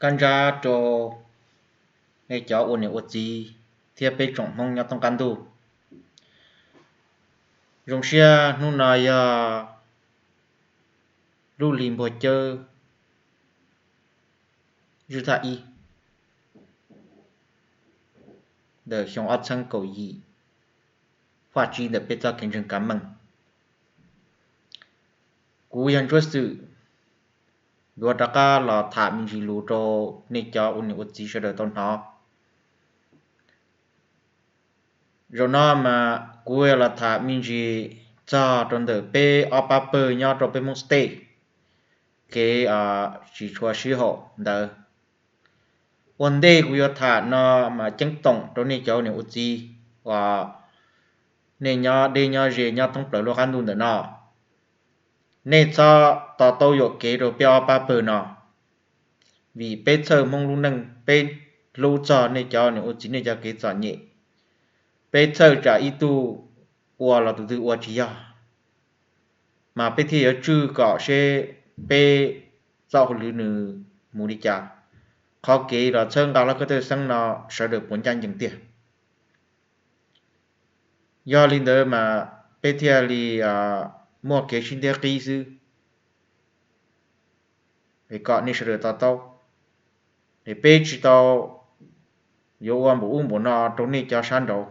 Kab ntsab rau nej cov ua niam ua txiv thiab peb tsoom Hmoob nyob thoob qab ntuj. Zoo siab hnub no yog lub hli npuag cawb zwj thaj ib ntawm xyoo ob txhiab kaum yim, faj tsib ntawm peb txoj kev ntseeg kav meej. Kuv yog Ntsuab Xwm, yuav rov qab los tham me ntsis lus rau nej cov ua niam ua txiv sawv daws tau hnov. Zaum no mas kuv yuav los tham me ntsis txog rau ntawm peb ob pab pawg nyob rau peb Hmoob State kev tsis tshua sib haum ntawd. Ua ntej kuv yuav tham no mas ceeb toom rau nej cov ua niam ua txiv uas nej nyob deb nyob ze nyob thoob plaws lub qab ntuj ntawm no, nej txhob to taub yuam kev rau peb ob pab pawg no, vim peb txhawj Hmoob lub neej, peb hlub txog nej cov niam ua txiv nej cov kev txom nyem, peb txhawj tsam ib tug ua los tus twg ua tsis yog, mas peb thiaj yuav tswj kom seb peb txoj hauj lwm nws mus li cas, qhov kev los txhawb nqa Hlob Kab Thawj Xeeb no sawv daws puas ncaj ncees tiag. Yog li ntawd mas peb thiaj li muaj kev sib ntiab qib xwb, es kom nej sawv daws to taub, es peb tsis tau yuav ua npaum ub npaum no rau nej cov sab nraud.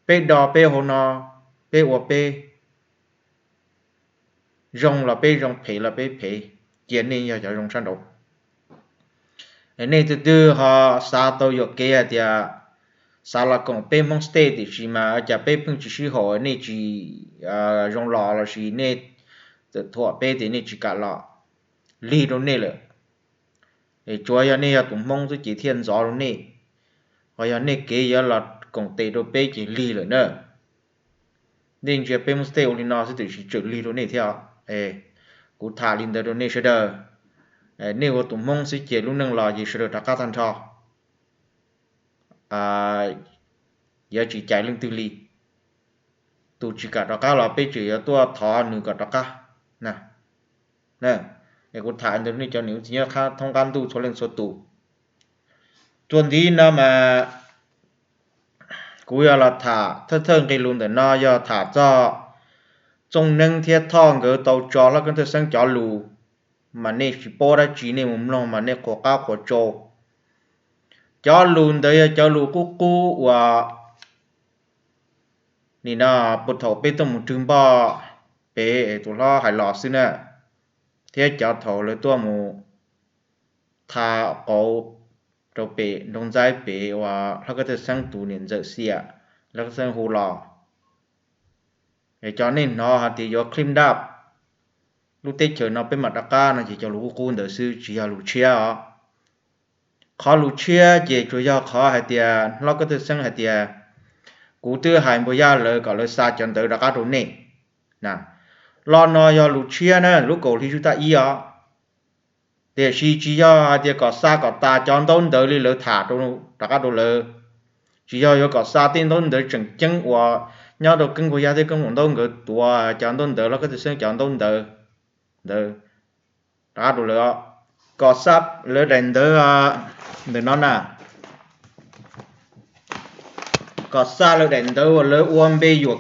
Peb do peb hauv no, peb ua peb, zoo los peb zoo, phem los peb phem, cia nej yog cov zoo sab nraud. Nej tus twg ho xav tau yuam kev hais tias xav los koom peb Hmoob State tiam sis mas cas peb pheej tsis sib haum, nej tsis zoo los lossis nej txawm thuam peb tias nej tsis kam los, lig rau nej lawm. Es tsuas yog nej yog tus Hmoob xwb ces thiaj ntxov rau nej, ho yog nej kev yuav los koom tes rau peb ces lig lawm na. Nej ntsia peb Hmoob State ua li no xwb tiam sis tseem lig rau nej thiab. Kuv tham li ntawd rau nej sawv daws, nej ua tus Hmoob xwb ces lub neej los ces sawv daws rov qab tag nrho, yuav tsis cais leej twg li. Tus tsis kam rov qab los peb tseem yuav tuaj thov nws kom rov qab. Es kuv tham ntawd nej cov niam txiv nyob thoob qab ntuj txhua leej txhua tus. Txuas ntxiv no mas kuv yuav los tham thawj thawj nqe lus ntawm no yog tham txog Txooj Neeb thiab Thoj nkawd tau tso Hlob Kab Thawj Xeeb cov lus, mas nej tsis paub dab tsi nej mus mloog mas nej qhuas qab qhuas tsau. Cov lus ntawd yog cov lus qub qub uas nim no puag thaum peb tuaj mus rwg npoj pem tus hlob hais los xwb na, thiab cov thaum lawv tuaj mus tha qauv rau pem nroog Ntxaib pem uas Hlob Kab Thawj Xeeb tus niam ntxawm xiam Hlob Kab Thawj Xeeb hu los. Cov nej hnov hais tias yuav clean up lub teb chaws no peb mam rov qab no ces cov lus qub qub ntawd xwb tsis yog lus tshiab os. Qhov lus tshiab ces tsuas yog qhov hais tias Hlob Kab Thawj Xeeb hais tias kuv twb hais Npuag Yaj lawv kom lawv xa cov ntawv rov qab rau nej. Los no yog lus tshiab na, lub kaum hli zwj thaj ib os. Tiam sis tsis yog hais tias kom xa kom tas cov ntaub ntawv li lawv tham rov qab rau lawv. Tsis yog yuav kom xa tej ntaub ntawv tseem ceeb uas nyob rau Keeb Npuag Yaj thiab Keeb Npuag Ntaub nkawd tuav cov ntaub ntawv, Hlob Kab Thawj Xeeb cov ntaub ntawv ntawd rov qab rau lawv. Kom xa lawv daim ntawv ntawm no na, kom xa lawv daim ntawv uas lawv ua npe yuam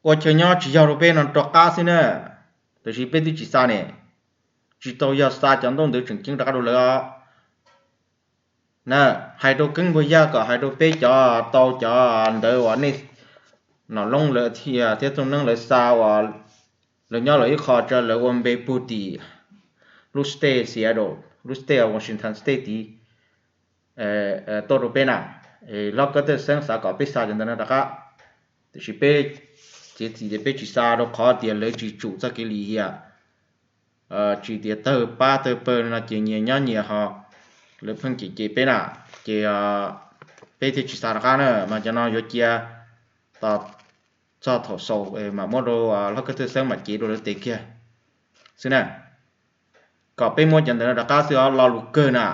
ua chaw nyob tsis yog rau peb no rov qab xwb na. Tiam sis peb twb tsis xa ne, tsis tau yog xa cov ntaub ntawv tseem ceeb rov qab rau lawv os. Na, hais rau Keeb Npuag Yaj kom hais rau peb cov tau cov ntawv uas nej Nom Loob lawv thiab Txooj Neeb lawv xa uas lawv nyob lawv ib qho tso lawv ua npe puag tim lub state Seattle, lub state Washington State tid tuaj rau peb na. Hlob Kab Thawj Xeeb xav kom peb xa cov ntawv no rov qab, tiam sis peb txiav txim tias peb tsis xa rau qhov tias lawv tsis tsum txoj kev lim hiam, tsis tias tawg pab tawg pawg no ces nyias nyob nyias ho, lawv pheej cem cem peb na, ces peb thiaj tsis xa rov qab na. Mas cov no yuav cia tos txog thaum xaus mam muab rau Hlob Kab Thawj Xeeb mam cev rau lawv tes kiag xwb na, kom peb muab cov ntawv no rov qab xwb os, lo lus kawg na.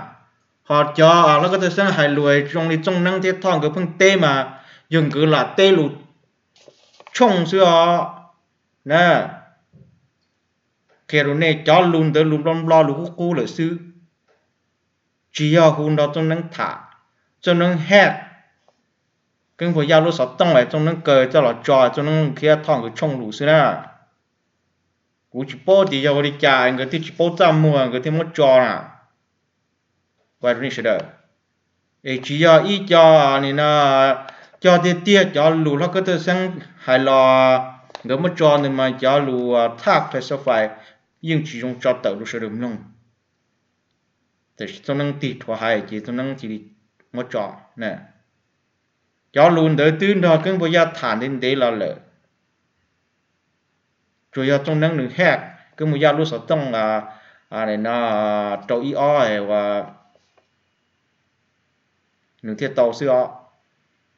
Ho cov Hlob Kab Thawj Xeeb hais lus zoo li Txooj Neeb thiab Thoj nkawd pheej teb mas yog nkawd lam teb lus tshooj xwb os na. Qhia rau nej, cov lus ntawd lus nplog nplog lus qub qub lawm xwb, tsis yog hu nrog Txooj Neeb tham. Txooj Neeb hack Keeb Puas Yaj lub xov tooj es Txooj Neeb kaw coj los tso, Txooj Neeb thiab Thoj nkawd tshooj lus xwb na. Kuv tsis paub tias yog ua li cas nkawd thiaj tsis paub txaj muag nkawd thiaj muab tso na. Sawv daws, es tsis yog ib co, nim no, cog tiag tiag cov lus Hlob Kab Thawj Xeeb hais los nkawd muab tso ntawd mas cov lus tag classify yeej tsis zoo tso tawm rau sawv daws mloog. Tiam sis Txooj Neeb tig rhuav hais ces Txooj Neeb cia li muab tso. Cov lus ntawd twb nrog Keeb Puas Yaj tham ntev ntev los lawm. Tsuas yog Txooj Neeb nws hack Keeb Puas Yaj lub xov tooj no rau ib ob uas nws thiaj tau xwb os.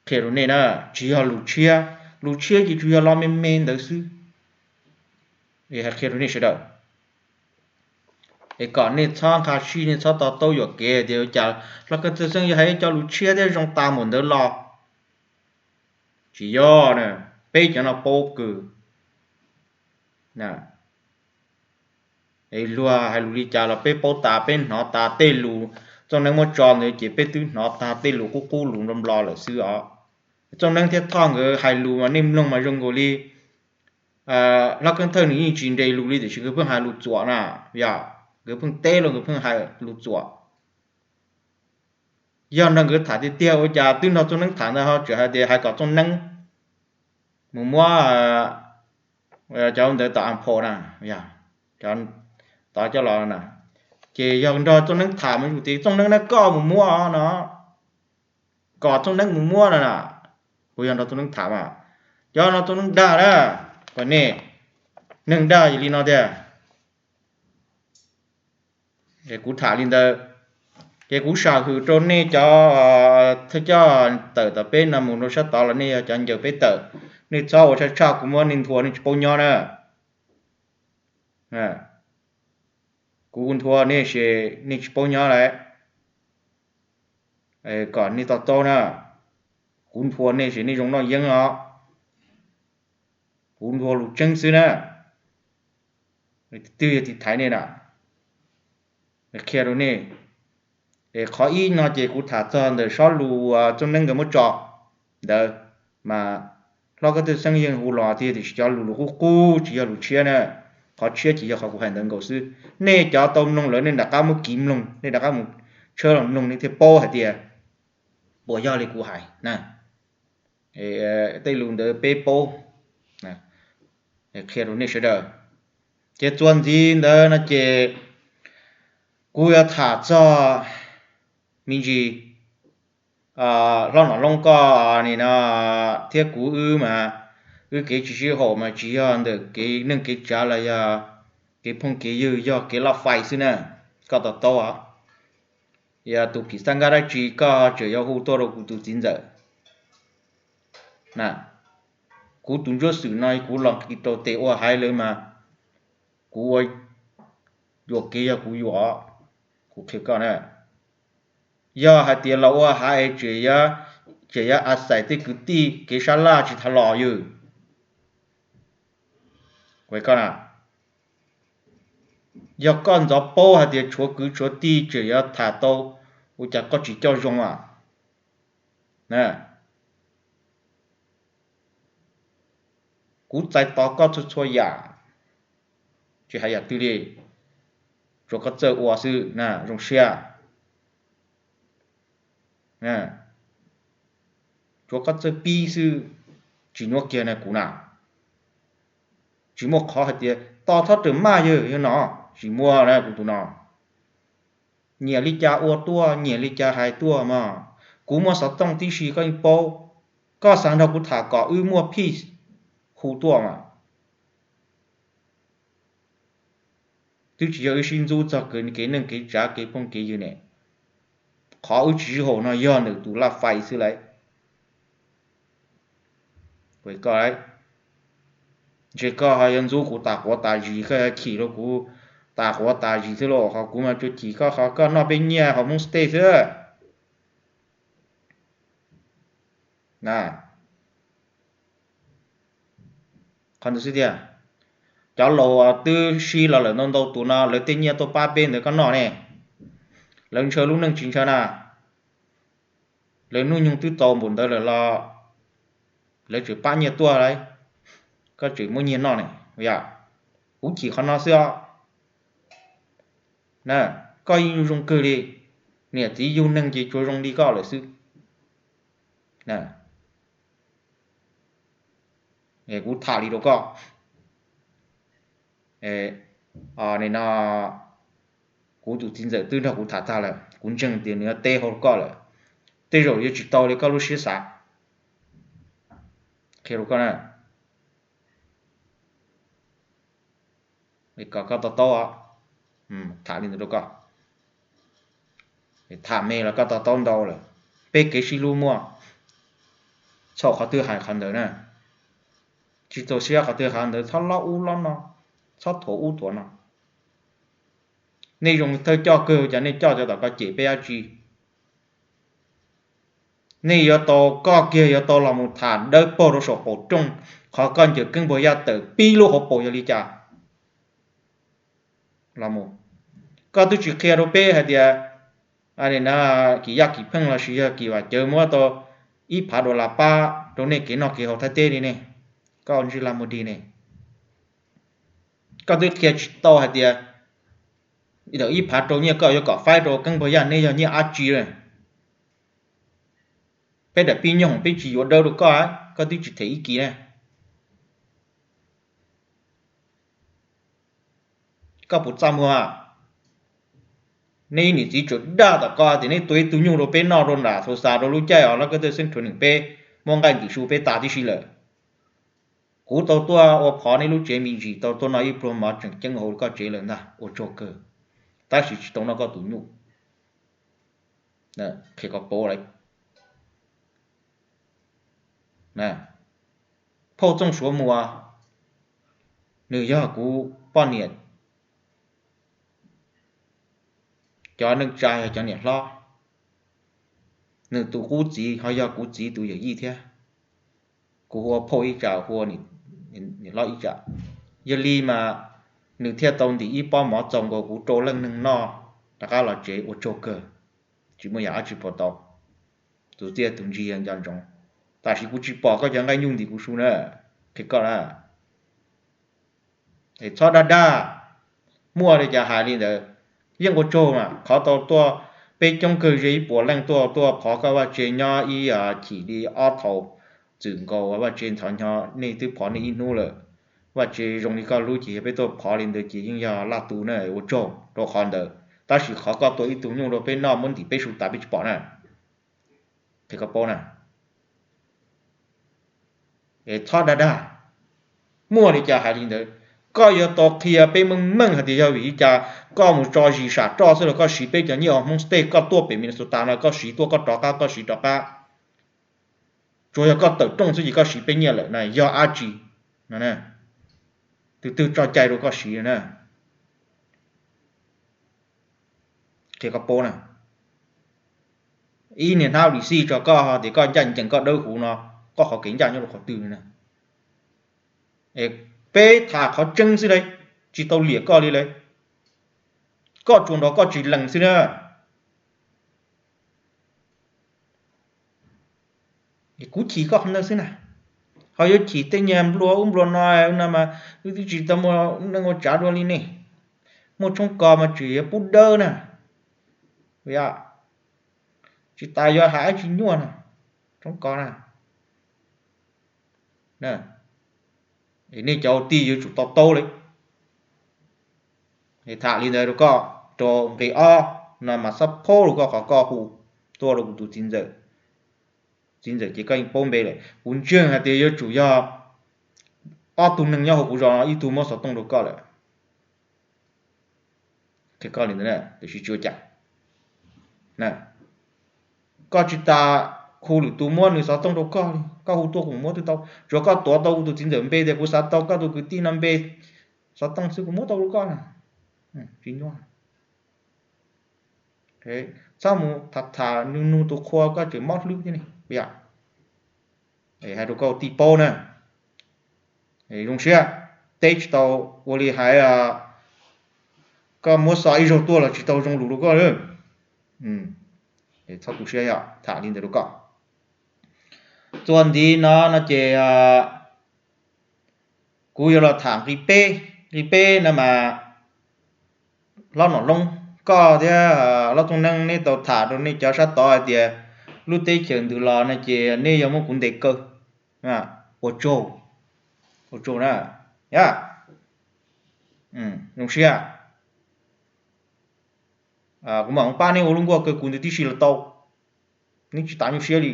Qhia rau nej na, tsis yog lus tshiab, lus tshiab ces tsuas yog lo me me ntawd xwb. Hais qhia rau nej sawv daws, es kom nej txhob nkag siab, nej txhob to taub yuam kev tias ua cas Hlob Kab Thawj Xeeb yuav hais ib co lus tshiab thiab zoo tas npaum ntawd los. Tsis yog na, peb cov no paub kawg. Es luag hais lus li cas los peb paub tas, peb hnov tas tej lus Txooj Neeb muab tso ntawd ces peb twb hnov tag tej lus qub qub lus nplog nplog lawm xwb os. Txooj Neeb thiab Thoj nkawd hais lus mas nej mloog mas zoo nkaus li Hlob Keeb Thawj nws yeej tsis nres lus li tiam sis nkawd pheej hais lus txuam na, yog nkawd pheej teb los nkawd pheej hais lus txuam. Yog nrog nkawd tham tiag tiag ua cas twb nrog Txooj Neeb tham ntawd ho tseem hais tias hais kom Txooj Neeb mus muab cov ntawd tom apos na, tov coj los na, ces yog nrog Txooj Neeb tham mas tias Txooj Neeb na koj mus muab no, kom Txooj Neeb mus muab no na, puas yog nrog Txooj Neeb tham mas? Cov no Txooj Neeb dag na, kom nej, neeg dag li no tiag. Kuv tham li ntawd, ces kuv sam hwm rau nej cov thawj coj tawm tom peb no mus rau sab tod los nej yog cov ncaws peb tawm, nej txhob ua tshaj tshaj kuv muab nej nthua nej tsis paub nyob na. Kuv nthua nej ces nej tsis paub nyob lawm, kom nej to taub na. Kuv nthua nej ces nej zoo noj yeeb os. Kuv nthua lus tseeb xwb na. Twb yog tiv thaiv nej na, qhia rau nej. Es qhov ib no ces kuv tham txog ntawm sob lus Txooj Neeb nkawd muab tso ntawd, mas Hlob Kab Thawj Xeeb yeej hu los tiag tiam sis cov lus lus qub qub tsis yog lus tshiab na. Qhov tshiab ces yog qhov kuv hais ntawd nkaus xwb. Nej cov tau mloog lawm nej rov qab muab kiv mloog, nej rov qab mus tshawb los mloog nej thiaj paub hais tias puas yog li kuv hais na. Tej lus ntawd peb paub, qhia rau nej sawv daws. Ces txuas ntxiv ntawd no ces kuv yuav tham txog me ntsis hlob Nom Loob koj nim no thiab kuv wb mas, wb kev tsis sib haum mas tsis yog ntawm kev neej kev tsav los yog kev phooj kev ywg, yog kev laj fais xwb na. Koj to taub os, yog tus phim xab nkaj dab tsi koj tseem yuav hu tuaj rau kuv tus txiv ntxawm na. Kuv tus ntsuab xwm no kuv los nqis rau tes ua haiv lawm mas kuv ua yuam kev yog kuv yuam, kuv qhia koj na. Yog hais tias los ua haiv es tseem yuav a xais tej kwv tij kev sab laj tsis tau los ywg. Yog koj ntxov paub hais tias tshuav kwv tshuav tij tseem yuav tham tau, ua cas koj tsis coj zoo a? Kuv txais tos koj txhua txhua yam, tsis hais yam twg li, tsuav koj txawj ua xwb na, zoo siab. Tsuav koj txawj pib xwb, tsis nyuaj kiag na kuv na. Tsis muaj qhov hais tias tos thawj rawm maj yawg yog no, tsis muaj na kuv tus no. Nyiam li cas ua tuaj, nyiam li cas hais tuaj mas. Kuv muaj xov tooj tib si koj yeej paub. Koj xav nrog kuv tham kom wb muaj peace, hu tuaj mas. Twb tsis yog wb sib ntxub txog kev neej kev tsav kev phooj kev ywg ne. Qhov wb tsis sib haum no yog ntawm tus laj fais xwb lauj. Koj, ntshe koj ho yuav ntxub kuv tas quav tas zis, koj yuav chim rau kuv tas quav tas zis xwb lauj. Ho kuv mas tsuas chim koj qhov koj noj peb nyiaj hauv Hmoob State xwb na. Qhov ntawd xwb tiag. Cov laus twb sib los lawm ntau ntau tus no, lawv tej nyiaj tuaj pab peb ntawd koj noj ne. Lawv ntshaw lub neej tsis ntshaw na. Lawv hnub nyoog twb tau npaum ntawd lawm los lawv tseem pab nyiaj tuaj lauj, koj tseem muab nyiaj noj ne. Yog kuv chim qhov no xwb os. Koj yeej yug zoo kawg li, niam txiv yug neeg ces tsuas zoo li koj lawm xwb. Kuv tham li rau koj, no, kuv tus txiv ntxawm twb nrog kuv tham tag lawm, kuv ntseeg tias nws yuav teb hauv koj lawm. Tej zaum yuav tsis tau li koj lub siab xav. Qhia rau koj na, kom koj to taub, tham li ntawd rau koj. Tham me los koj to taub ntau lawm. Peb kev sib hlub muaj, txhaum qhov twg hais qhov ntawd na. Tsis txaus siab qhov twg hais ntawd, txhob lob ub lob no, txhob thuam ub thuam no. Nej zoo thawj coj kawg, cas nej coj cov tom koj cem peb dab tsi? Nej yuav tau, koj kiag yuav tau los mus tham dawb paug rau saum qaum rooj qhov koj ncaws keeb npuag yaj tawm pib lub hauv paus yog li cas los mus. Koj twb tsis qhia rau peb hais tias Kis Yaj Kis Pheej lossis yog Kis Vam Cawv muab tau ib phav dollar pab rau nej kev noj kev haus thaj teb li ne. Koj ua ntsej lag muag dig ne. Koj twb qhia tsis tau hais tias ib phav rau nyiaj koj yuav kom faib rau keeb npuag yaj, nej yog nyiaj dab tsi lawm? Peb daim pib nyoog peb tsis yuav dawb rau koj, koj twb tsis them ib kis ne. Koj puas txaj muag? Nej niam txiv tseem dag tom koj tias nej tua ib tug nyuj rau peb noj rau nram Xaus Xas rau lub caij os, lawv koj tej xeeb rhuav neem peb muab nqaij ntim su peb tas tib si lawm. Kuv tau tuaj ua phov nej lub tsev me ntsis, tau tuaj noj ib pluag mov tseem ceeb hauv koj tsev lawm ntag, ua tsaug kawg. Tab sis tsis tau noj koj tus nyuj. Qhia koj paub lawm. Phauj Txooj Suav Muas, nws yog kuv poj niam cov neej tsa, yog cov niam hlob. Nws tus qub txiv ho yog kuv txiv tus yawm yij thiab. Kuv hu ua phauj ib tsam, hu ua niam hlob ib tsam. Yog li mas nws thiaj tau ntim ib pob mov txaus nkaus kuv rau leej neeg noj rov qab los tsev, ua tsaug kawg. Tsis muaj yam dab tsi puas tau. Tus txiaj tus ntsig nco ntsoov, tam sis kuv tsis pom koj cov nqaij nyuj ntim kuv su na, qhia koj na. Es txhob dag dag, muaj li cas hais li ntawd. Yeej ua tsaug mas qhov tau tuaj peb coob kawg, ze ib puas leej tuaj, tuaj phov koj vaj tse nyob ib chim li ob thaum, txwm nkaus vaj tse ntxhov nyo, nej twb phov nej ib hnub lawm. Vaj tse zoo li koj hlub ces yog peb tuaj phov li ntawd ces yeej yog laj tu na, ua tsaug rau qhov ntawd. Tab sis qhov koj tua ib tug nyuj rau peb noj muab ntim peb su tas peb tsis pom na. Qhia koj paub na. Es txhob dag dag, muaj li cas hais li ntawd. Koj yuav tau qhia peb meej meej hais tias yog vim li cas koj mus tso zis sam roj xwb los koj siv peb cov nyiaj ua Hmoob State, koj tuaj pem Minnesota no koj siv tuaj, koj rov qab koj siv rov qab. Tsuas yog koj tawm rooj xwb ces koj siv peb nyiaj lawm na, yog dab tsi? Tus twg tso cai rau koj siv na? Qhia koj paub na. Ib niag hnab lis xij tso koj tias koj ncaj ncees koj dawb huv no, koj qhov kev ncaj nyob rau qhov twg na? Peb tham qhov tseeb xwb lauj, tsis tau liam koj li lauj. Koj tsuas nrog koj tsis lees xwb na. Kuv chim koj qhov ntawd xwb na. Ho yuav chim tej nyuag nplua ub nplua no, no mas wb twb tsis tau muaj neej ua tsav dua li ne. Muaj tshoob kos mas tseem yuav pub dawb na. Tsis tas yuav hais dab tsi nyuaj na. Tshoob kos na. Nej cov ua tij yuav tsum to taub li. Tham li ntawd rau koj, rau nqe ob no mas xab phaub rau koj qhov koj hu tuaj rau kuv tus txiv ntxawm. Txiv ntxawm ces koj yeej paub npe lawm. Kuv ntseeg hais tias yuav tsum yog ob tug neeg nyob hauv kuv zos no ib tug muab xov tooj rau koj lawm. Qhia koj li ntawd, tiam sis tsis ua cas. Koj tsis tas hu lwm tus muab nws xov tooj rau koj li, koj hu tuaj kuv muab twb tau. Tsuas koj tuav tau kuv tus txiv ntxawm npe tias kuv xav tau koj tus kwv tij no npe xov tooj xwb kuv muab tau rau koj na. Tsis nyuaj. Txhob mus tham tham nug nug tus qhua koj tseem mob hlwb thiab ne. Hais rau koj tij paub na. Zoo siab, teb tsis tau ua li hais, koj muab xov ib zaug tuaj los tsis tau zoo lus rau koj. Txhob tu siab, yog tham li ntawd rau koj. Txuas ntxiv no no ces kuv yuav los tham nqi peb. Nqi peb no mas hlob Nom Loob, koj thiab hlob Txooj Neeb neb tau tham rau nej cov sab tod hais tias lub teb chaws ntws los no ces nej yog muab kuv ntes kaw. Ua tsaug, ua tsaug na. Zoo siab, kuv mam pab neb ua lub nkuaj kaw kuv ntawd tib si los tau, neb tsis tas nyuaj siab li.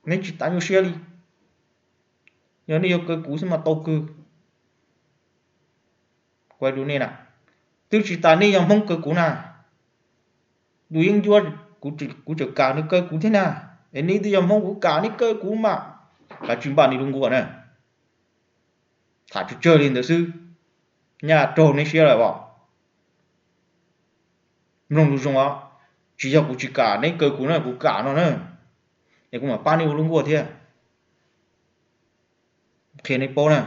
Neb tsis tas nyuaj siab li, yog nej yuav kaw kuv xwb mas tau kawg. Kuv hais rau nej na, twb tsis tas nej yog Hmoob kaw kuv na, Dua Yeeb Ncuab, kuv tseem kam nws kaw kuv thiab na, es neb twb yog Hmoob kuv kam neb kaw kuv mas, kav tsij npaj neb lub nkuaj na. Tham tsawg tsawg li ntawd xwb, nyaj raug neb siab lawm os. Mloog zoo zoo os, tsis yog kuv tsis kam neb kaw kuv na, kuv kam no na, es kuv mam pab neb ua lub nkuaj thiab. Qhia neb paub na,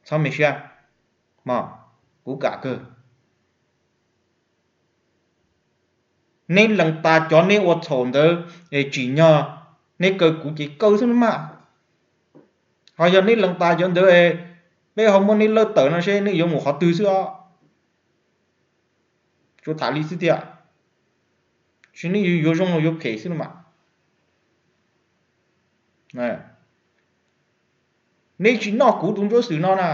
txhob me siab, kuv kam kawg. Neb lees tas cov neb ua txhaum ntawd es tsim nyog neb kaw kuv ces kaw xwb no mas. Ho yog neb lees tas cov ntawd es peb ho muab neb lawb tawm no seb neb yuav mus qhov twg xwb os. Tsuas tham li xwb tiag, tsis neb yuav zoo los yuav phem xwb no mas. Neb tsis noj kuv tus ntsuab xwm no na.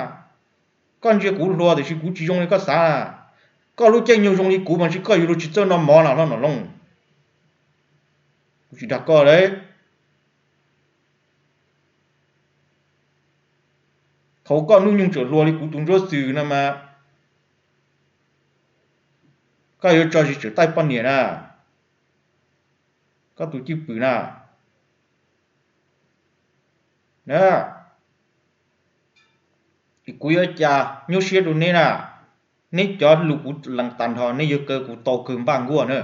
Koj ntsia kuv hluas tiam sis kuv tsis zoo li koj xav na. Koj lub caij nyoog zoo li kuv mas ntshe koj yuav luag tsis txawj noj mov na hlob Nom Loob. Kuv tsis dag koj li. Thaum koj hnub nyoog tseem hluas li kuv tus ntsuab xwm no mas koj yuav tso zis tseem taij poj niam na, koj tus cwj pwm na. Kuv yuav cas nyuaj siab rau neb na. Neb cov lus kuv lees tas nrho, neb yuav kaw kuv tau kawg npaj nkuaj na.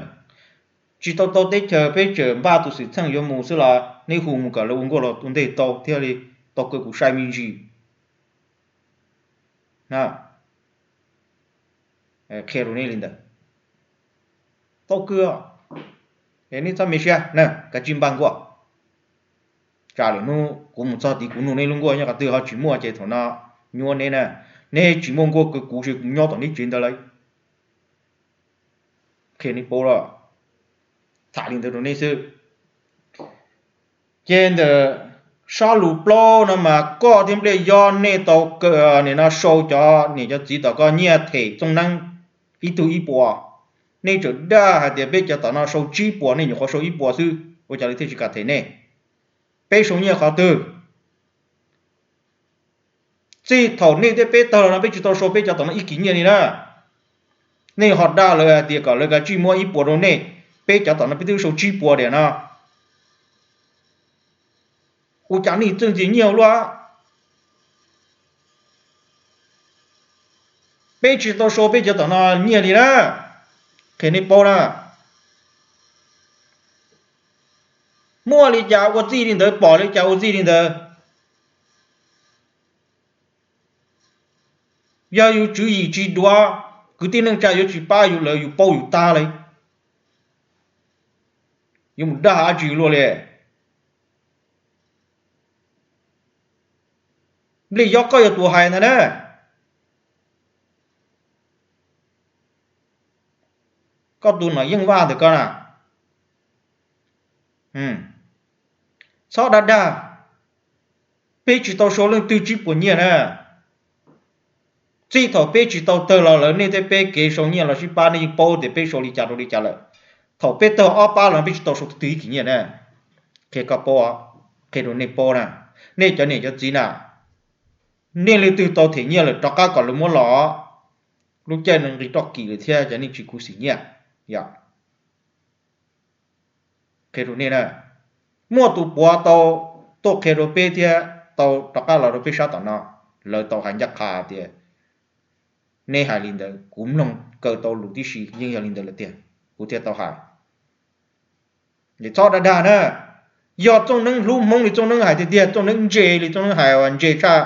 Tsis tau tau teb chaws peb tseem npaj tus xwm txheej yuav mus xwb los neb hu mus kom lawv ua nkuaj los ua ntej tau thiaj li tau kaw kuv sai me ntsis. Qhia rau neb li ntawd, tau kawg, es neb txhob me siab na, kav tsij npaj nkuaj. Tsam lwm hnub kuv mus txog tid kuv nug neb lub nkuaj nyob qhov twg ho tsis muaj ces thaum no nyuaj neb na. Neb tsis muaj nkuaj kaw kuv ces kuv nyob tom neb tsev ntawd lawm. Qhia neb paub lawm, tham li ntawd rau neb xwb. Ces ntawm sab lus plaub no mas koj thiab Npliaj Yob nej tau nim no sau cov niam cov txiv tom koj nyiaj them Txooj Neeb ib tug ib puas. Nej tseem dag hais tias peb cov tom no sau tsib puas, nej nyuam qhuav sau ib puas xwb, ua cas lawv thiaj tsis kam them nej? Peb sau nyiaj qhov twg? Txij thaum nej thiab peb tawg los no peb tsis tau sau peb cov tom no ib kis nyiaj li na. Nej ho dag lawv hais tias kom lawv kav tsij muab ib puas rau nej, peb cov tom no peb twb sau tsib puas diam no. Ua cas nej txawj ntxias nyiaj ua luaj? Peb tsis tau sau peb cov tom no nyiaj li na. Qhia nej paub na. Muaj li cas ua txij li ntawd, pom li cas ua txij li ntawd. Yog yus tswv yim tsis duav, kwv tij neej tsa yuav tsis pab yus lawm, yus paub yus tag li. Yuav mus dag dab tsi luaj li? Npliaj Yob koj yog tus hais ntag na. Koj tus Nom Yeej Vaj ntawm koj na. Txhob dag dag, peb tsis tau sau leej twg tsib puas nyiaj na. Txij thaum peb tsis tau tawg los lawv nej thiab peb kev sau nyiaj los sib pab nej yeej paub tias peb sau li cas rau li cas lawm. Thaum peb tawg ob pab los peb tsis tau sau tus twg ib kis nyiaj na. Qhia koj paub, qhia rau nej paub na, nej cov niam cov txiv na, nej leej twg tau them nyiaj lawm rov qab kom lawv muab los, lub caij no nqis roj kim lawm thiab ces nej tsis khuv xim nyiaj. Yog qhia rau nej na, muaj tus puav tau tuaj qhia rau peb thiab tau rov qab los rau peb sab tom no, lawv tau hais ncaj qha tias nej hais li ntawd, kuv mloog kaw tau lus tib si yeej yog li ntawd lawm tiag, kuv thiaj tau hais. Txhob dag dag na. Yog Txooj Neeb hlub Hmoob li Txooj Neeb hais tiag tiag, Txooj Neeb ntse li Txooj Neeb hais, ntse tshaj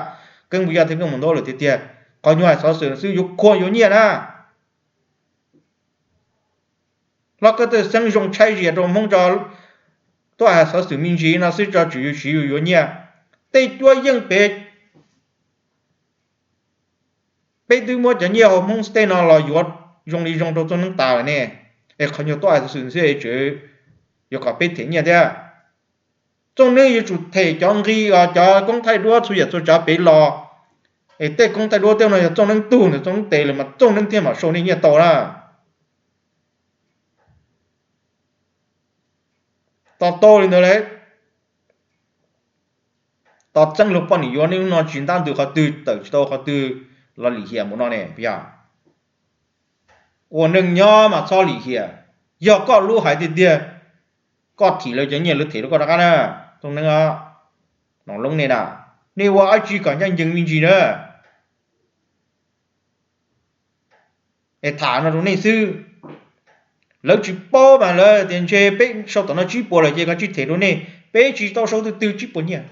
Keeb Mus Yaj thiab Keeb Mus Ntaub lawm tiag tiag, qhov nyuag hais xov xwm xwb yuav khuam yuav nyiaj na. Hlob Kab Tawj Xeeb zoo tshaib zias rau Hmoob tso, tuaj hais xov xwm me ntsis no xwb tso tseem yuav siv yus yuav nyiaj. Tej cuab yeej pem, peb twb muab cov nyiaj hauv Hmoob tej no los yuav zoo li zoo rau Txooj Neeb tas lawm ne. Es qhov nyuag tuaj hais xov xwm xwb es tseem yuav kom peb them nyiaj thiab. Txooj Neeb yuav tsum them cov nqi, cov koob thaij duab txhua yam txhua tsav pem los. Es tej koob thaij duab tej no yog Txooj Neeb tug ntawm Txooj Neeb tes lawm mas Txooj Neeb thiaj mam sau nej nyiaj tau na. Tos tau li ntawd lawm. Tos txeeb luag poj niam yuav nej lub no tsis ntab ntws qhov twg, tawm tsis tau qhov twg los lim hiam mus no ne, puas yog? Ua neej nyob mas txhob lim hiam. Yog koj lub hais tiag tiag, koj thim lawv cov nyiaj lawv them rau koj rov qab na. Txooj Neeb, Nom Loob nej na, nej ua dab tsi kom ncaj ncees me ntsis na. Es tham no rau nej xwb. Lawv tsis paub mas lawv tias ntshe peb sau tom no tsib puas lawm ces koj tsis them rau nej, peb tsis tau sau twg twg tsib puas nyiaj.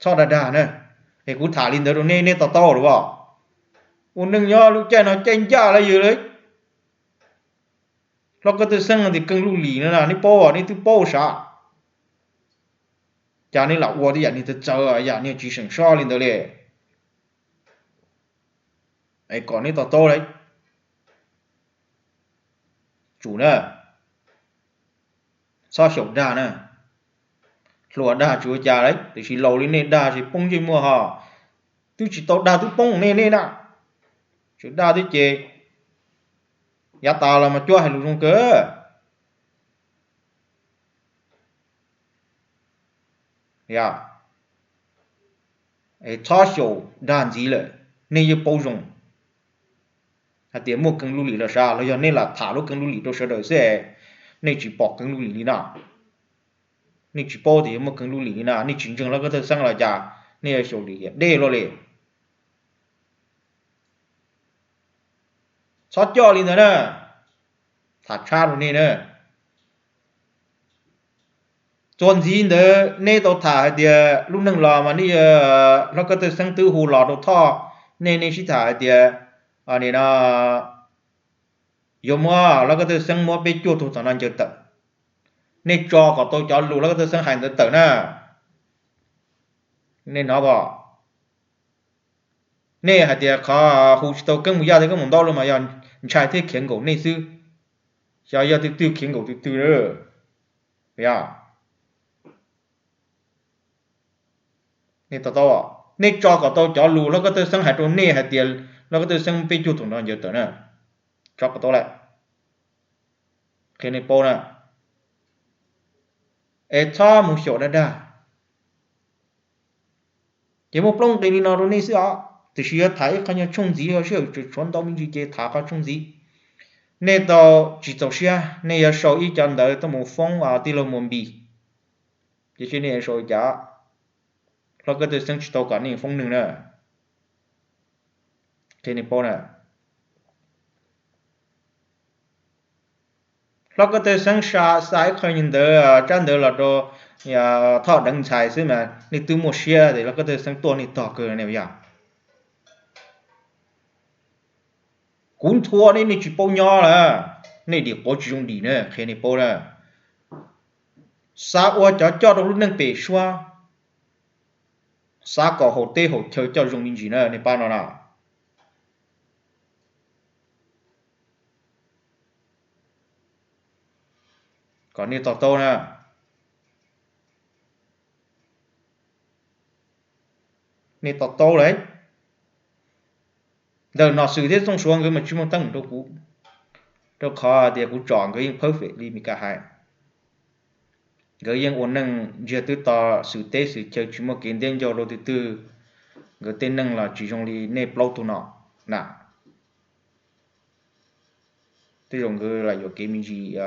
Txhob dag dag na. Es kuv tham li ntawd rau nej, nej to taub lawm as? Ua neej nyob lub caij no caij ncaj lawm yog lawm. Hlob Kab Tawj Xeeb tias Keeb Lub Lim no na, nej paub, nej twb paub sav. Cas nej lam ua tej yam niag txawv txawv, yam niag tsis seem soj li ntawd li. Es kom nej to taub lawm. Tsum na, txhob xyaum dag na. Hluas dag tsis ua cas lawm, tiam sis laus li nej dag ces poob ntsej muag ho. Twb tsis tau dag twb poob nej nej na. Tseem dag thiab ces yav tas los mas cuab hais lus zoo kawg. Es txhob xyaum dag ntxiv lawm, nej yeej paub zoo hais tias muaj Keeb Lub Lim los sav, los yog nej lam tham lub Keeb Lub Lim rau sawv daws xwb, nej tsis pom Keeb Lub Lim li na. Nej tsis paub tias yog muaj Keeb Lub Lim li na, nej tsis ntseeg Hlob Kab Tawj Xeeb los cas, nej yuav xyaum lim hiam deb luaj li. Txhob coj li ntawd na, tham tshab rau nej na. Txuas ntxiv ntawd nej tau tham hais tias lub neej los mas nej, Hlob Kab Tawj Xeeb twb hu los rau Thoj, nej nej sib tham hais tias, nim no yuav muab Hlob Kab Tawj Xeeb muab peb cuaj tug tom no ncaws tawm. Nej tso kom tau cov lus Hlob Kab Tawj Xeeb hais ntawd tawm na. Nej hnov pom? Nej hais tias qhov hu tsis tau Keeb Mus Yaj thiab Keeb Mus Ntaub los mas yog ntshai thiab khiav nkaum nej xwb, xyov yog twg twg khiav nkaum twg twg. Nej to taub, nej tso kom tau cov lus Hlob Kab Tawj Xeeb hais rau nej hais tias Hlob Kab Tawj Xeeb peb cuag thaum no ncaws tawm na. Tso kom tau lawm, qhia nej paub na. Es txhob mus xyaum dag dag. Ces muaj plaub nqe li no rau nej xwb os, tiam sis yuav tham ib qho nyuag tshooj ntxiv, sij hawm tshuav ntau me ntsis ces tham qhov tshooj ntxiv. Nej tau tsis txaus siab nej yuav sau ib co ntawv tuaj mus foob tij laug Muas Npis, ces seb nej yuav sau li cas. Hlob Kab Tawj Xeeb tsis tau kom nej foob neeg na. Qhia nej paub na. Hlob Kab Tawj Xeeb xa ib qho ntawv, tsab ntawv los rau Thoj Deev Ntxhais xwb mas nej twb muaj siab tias Hlob Kab Tawj Xeeb tuaj nej tog kawg ne yog. Kuv nthua nej, nej tsis paub nyob lawm, nej dim quav tsis zoo dim na, qhia nej paub na. Xav ua cov coj rau lub neej pem suab, xav kom haum teb haum chaw coj zoo me ntsis na, nej pab no na. Kom nej to taub na. Nej to taub lawm. Ntawm Nom Xwm thiab Txooj Suav nkawd mas tsis muaj teeb meem rau kuv, rau qhov tias kuv tsom nkawd yeej phawb fem li Mes Kas hais. Nkawd yeej ua neej ntsiag twb to, xwm teb xwm chaw tsis muaj kev ntiab ncauj rau twg twg. Nkawd tej neej los tsis zoo li nej plaub tug no na. Tej zaum nkawd los yuam kev me ntsis,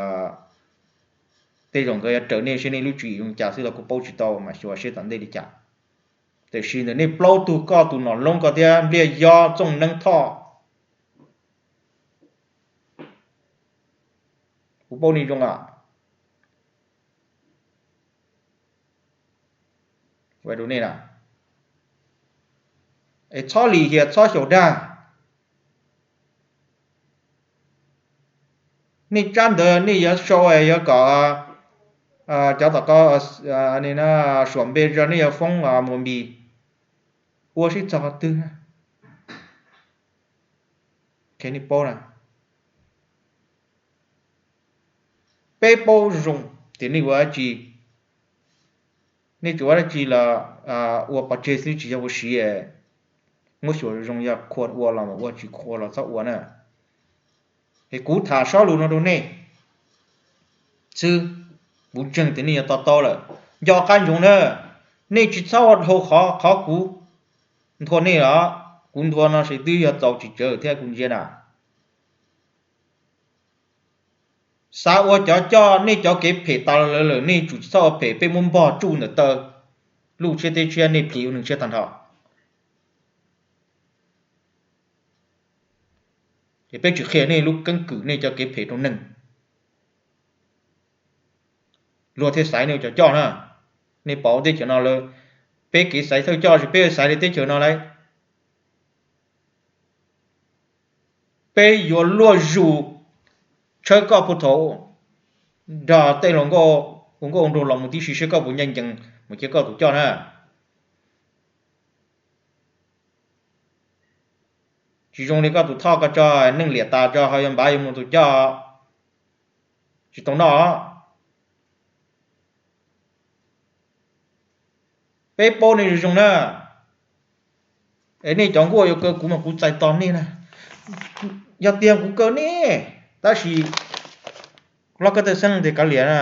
tej zaum nkawd yuav raws nej seb nej lub tswv yim zoo cas xwb los kuj paub tsis tau, mas xyuas seb tom ntej li cas. Tiam sis ntawm nej plaub tug, koj tus Nom Loob ko thiab Npliaj Yob, Txooj Neeb, Thoj, Kuv paub nej zoo os. Es txhob lim hiam txhob xyaum dag. Nej tsab ntawd nej yuav sau yuav kom cov tom ko suam npe zog, nej yuav foob mus npis ua sib txog qhov twg. Nej paub na, peb paub zoo tias nej ua dab tsi, nej tsuas ua dab tsi los ua pov tseg xwb tsis yog ua siv. Muab xyuas zoo yog khuam ua los ua, tsis khuam los txhob ua na. Es kuv tham sob lus no rau nej xwb, kuv ntseeg tias nej yuav to taub lawm. Nco qab ntsoov na, nej tsis txhob ua dhau qhov qhov kuv nthua nej los, kuv nthua no ces twb yog txaus tsis tsawg thiab kuv ntsia na. Xav ua cov coj nej cov kev phem tas lawm, nej tsum tsis txhob ua phem, peb muab npog tsuj ntawm taw, lub tshiab teb tshiab nej plhis ua neeg tshiab tag nrho. Es peb tsis qhia nej lub keeb kwm nej cov kev phem rau neeg, luag thiaj xaiv nej ua cov coj na. Nej pom teb chaws no lawm, peb kev xaiv thawj coj ces peb xaiv li teb chaws no lauj. Peb yuav luaj zus tshawb koj puag thaum nrog tej hluas nkauj ua nkauj ua nraug los mus tib si seb koj puas ncaj ncees mus cia koj tus coj na. Tsis zoo li koj tus thoj ko tso, neej liam tas tso ho yuav npav yuav mus tus coj, tsis tau noj. Peb paub nej zoo zoo na. Es nej cov nkuaj yuav kaw kuv mas kuv txais tos nej na. Yog tiag kuv kaw nej, tab sis loj koj tej xeeb tias kav liam na,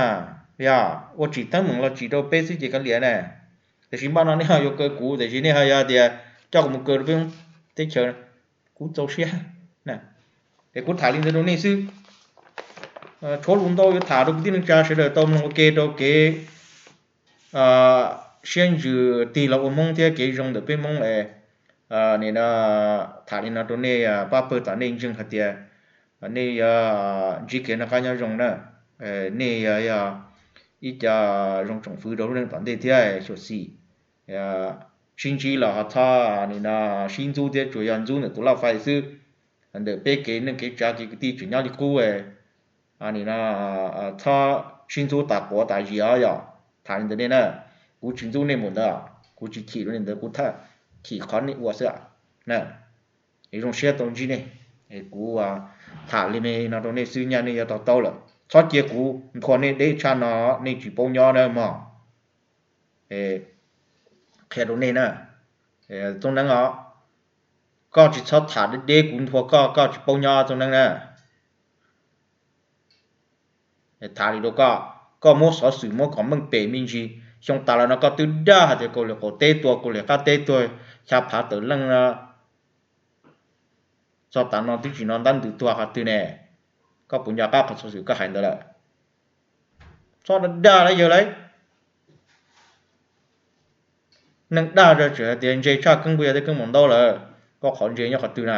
yog ua tsim teeb meem los tsim rau peb xwb ces kav liam na. Tiam sis npaj no nej ho yuav kaw kuv, tiam sis nej ho yog tias coj kuv mus kaw rau peb teb chaws, kuv txaus siab. Es kuv tham li ntawd rau nej xwb. Tshuav lus ntau yuav tham rau kwv tij neej tsa sawv daws tau mloog ua ke rau kev siab ntsws tig los ua Hmoob thiab kev zoo ntawm peb Hmoob. Nim no tham li no rau nej pab pawg tom nej ntseeg hais tias nej yuav ntsib kev noj qab nyob zoo na. Nej yog ib co zoo tsoom fwv rau lub neej tom ntej thiab xyuam xim sib ntsib los ho txhob nim no sib ntxub thiab, tsuas yog ntxub ntawm tus laj fais xwb. Ntawm peb kev neej kev tsav kev kwv tij tseem nyob li qub, nim no txhob sib ntxub tas quav tas zis os yom. Tham li ntawd nej na, kuv tsis ntxub nej mus ntawd, kuv tsis chim rau nej ntawd, kuv thaj chim qhov nej ua xwb na. Es zoo siab tau ntsib nej, kuv tham li no rau nej xwb nyaj nej yuav to taub lawm. Txhob cia kuv nthua nej deb tshaj no, nej tsis paub nyob na mog. Qhia rau nej na, Txooj Neeb os, koj tsis txhob tham deb deb kuv nthua koj, koj tsis paub nyob Txooj Neeb na. Tham li rau koj, koj muab xov xwm muab kom meej pem me ntsis. Xyoo tas los no koj twb dag hais tias kaus liam qaum teb tuag, kaus liam qab teb tuag, xya phav tawm leej no, txog tav no twb tsis hnov ntab ntws tuag qhov twg ne. Koj puas nco qab qhov xov xwm koj hais ntawd lawm? Txhob dag dag lawm yawg lauj. Neeg dag zog tseem hais tias ntse tshaj keeb puas yog tej keeb maum ntaub lawm, koj qhov ntse nyob qhov twg na?